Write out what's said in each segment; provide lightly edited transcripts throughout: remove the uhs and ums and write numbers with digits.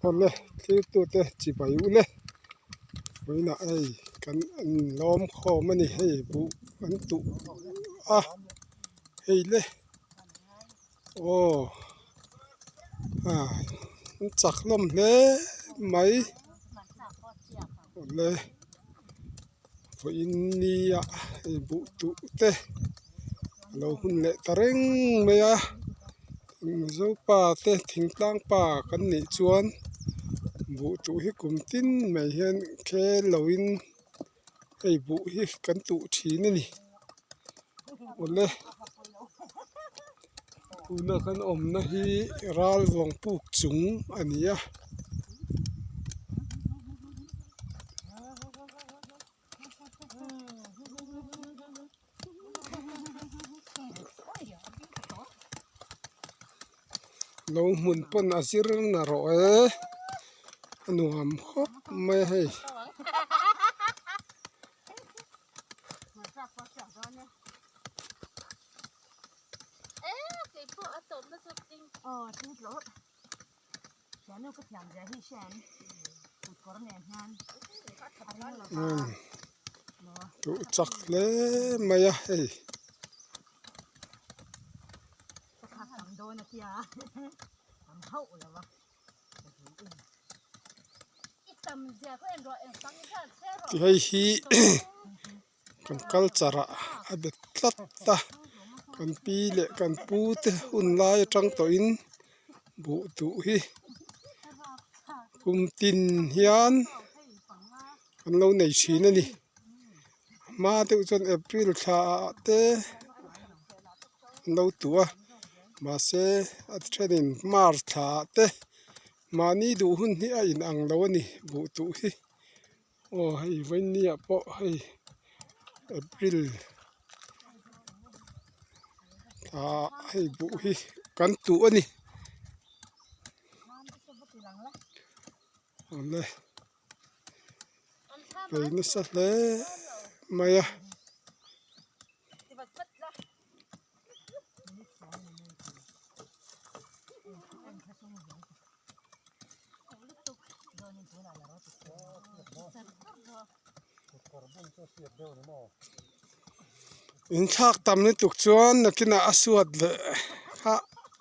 Awle thiltute chibai ule vawiinah hei kan an lawm khawm a ni hei buh an tuh a hei le aw ah an chak hlawm hle mai awle vawiin nia hei buh tuh te a lo hun leh ta reng mai a Mizopa te thingtlang pa kan nih chuan buh tuh hi kum tin mai hian khel loin hei buh hi kan tuh thin a ni awle tuna kan awmna hi ral vawng puk chung a ni a. Lo hmun pawn a zir na rawh e a nuam khawp mai a hei. Duh chak hle mai a hei. Ti hei hi kan culture ah a bet tlat a kan pi leh kan pu te hun lai atang tawhin buh duh hi kum tin hian an lo nei thin a ni a hma deuh chuan april thla ah te an lo tuh a mahse a thenin march thla ah te mahni duh hun hi a inang lo a ni buh tuh hi. Aw hei vawinia pawh hei april ah hei buh hi kan tuh a ni awle lei nasa hle mai a. In thlak tam lutuk chuan nakinah a suat leh kha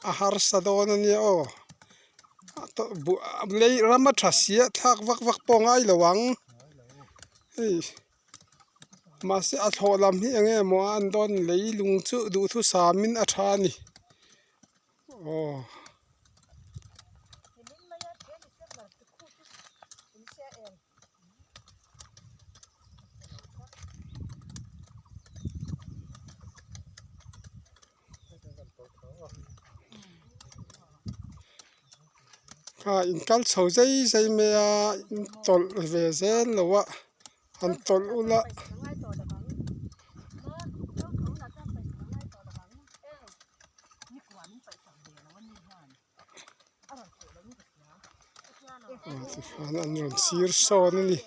a harsa dawn a nia aw lei ram a tha si a thlak vak vak pawh a ngai lo ang hei mahse a thlawh lam hi eng nge maw a an dawn leilung chu duhthusam in a tha a ni aw. Kha in kal chho zai zai mai a in tawlh ve zel lo a han tawlh ula. Tikhan an rawn sir sawn a ni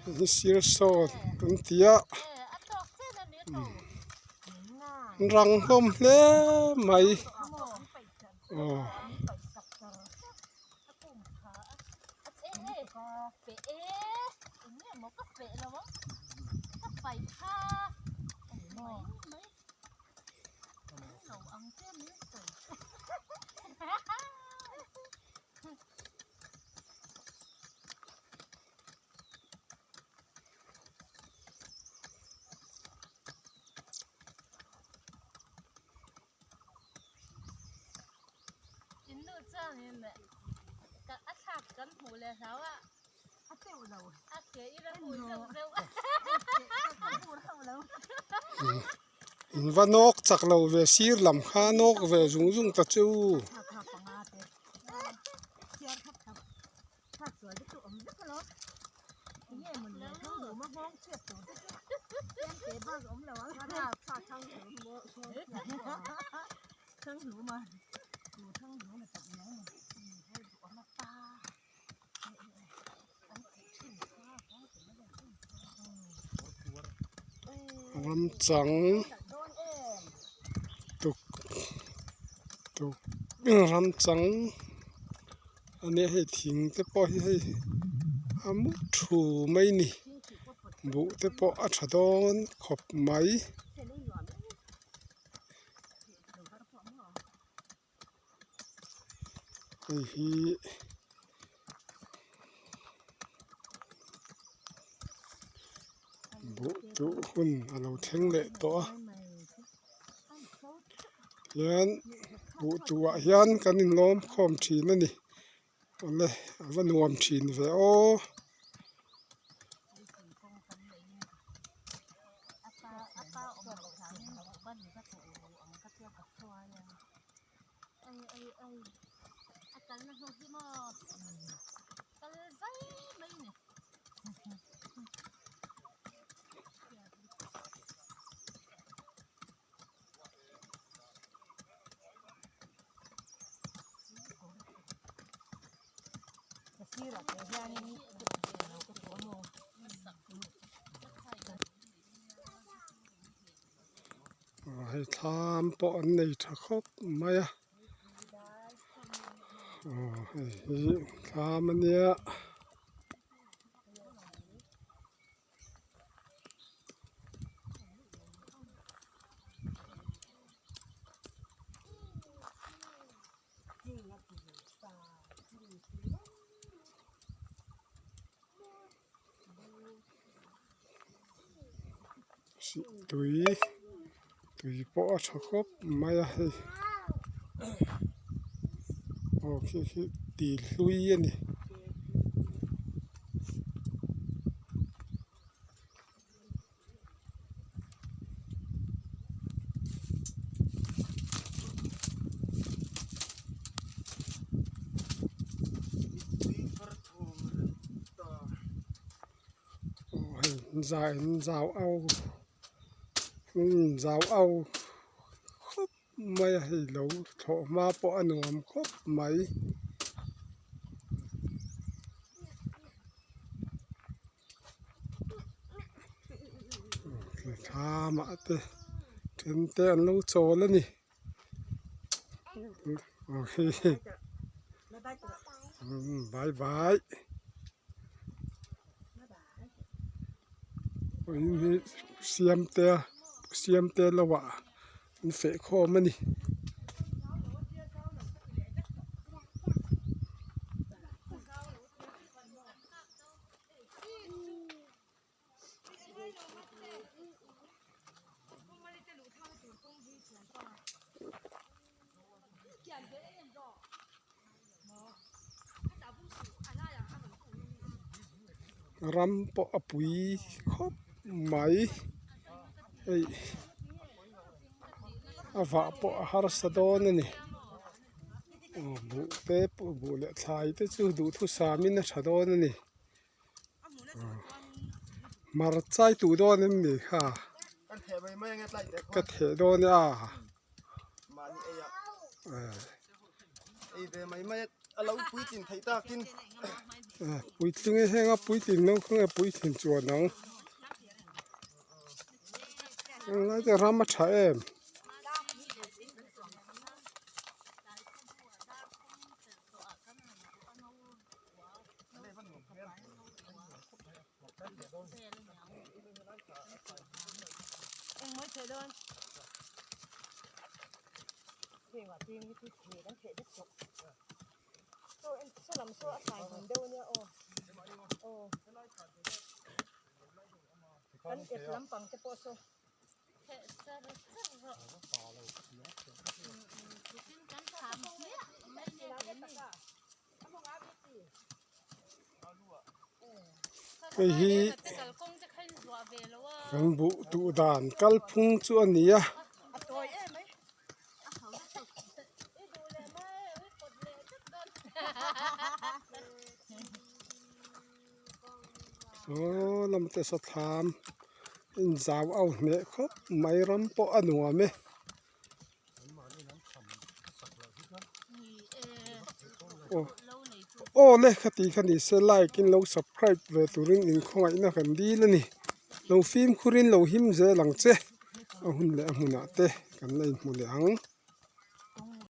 an sir sawn an ti a an rang hlawm hle mai aw. In va nawk chak lo ve sir lam kha nawk ve zung zung ta chu. Ramchang tuk tuk ramchang. A nia hei thing te pawh hi hei a mu thu mai a ni buh te pawh a tha dawn khawp mai. Hei hi buh tuh hun a lo thleng leh tawh a hian buh tuh ah hian kan inlawm khawm thin a ni awle a va nuam thin ve aw. Hei thlam pawh an nei tha khawp mai a aw hei hi thlam a nia. Tui tui pawh a tha khawp mai a hei aw khi khi tih hlui a ni. Zai an zau au an zau au khawp mai a hei lo thlawh hma pawh a nuam khawp mai. Thlamah te then te an lo chawl a ni bye bye siamte siamte lo ah an feh khawm a ni. Ram pawh a pui khawp mai hei a vah pawh a harsa dawn a ni. Aw buh te buh leh thlai te chu duhthusam in a tha dawn a ni. Hmarchai tuh dawn em ni kha ka theh dawn a puitling e heng a puitling lo kha nge puitling chuan ang englai te ram a tha em. Hei hi kan buh duh dan kalphung chu a ni a. Saw lam te saw thlam inzau au hneh khawp mai ram pawh a nuam e. Aw le khati kha ni se like in lo subscribe ve turin in khawngaihna kan dil a ni lo fimkhur in lo him zel ang che a hun leh a hmunah te kan la inhmu leh ang.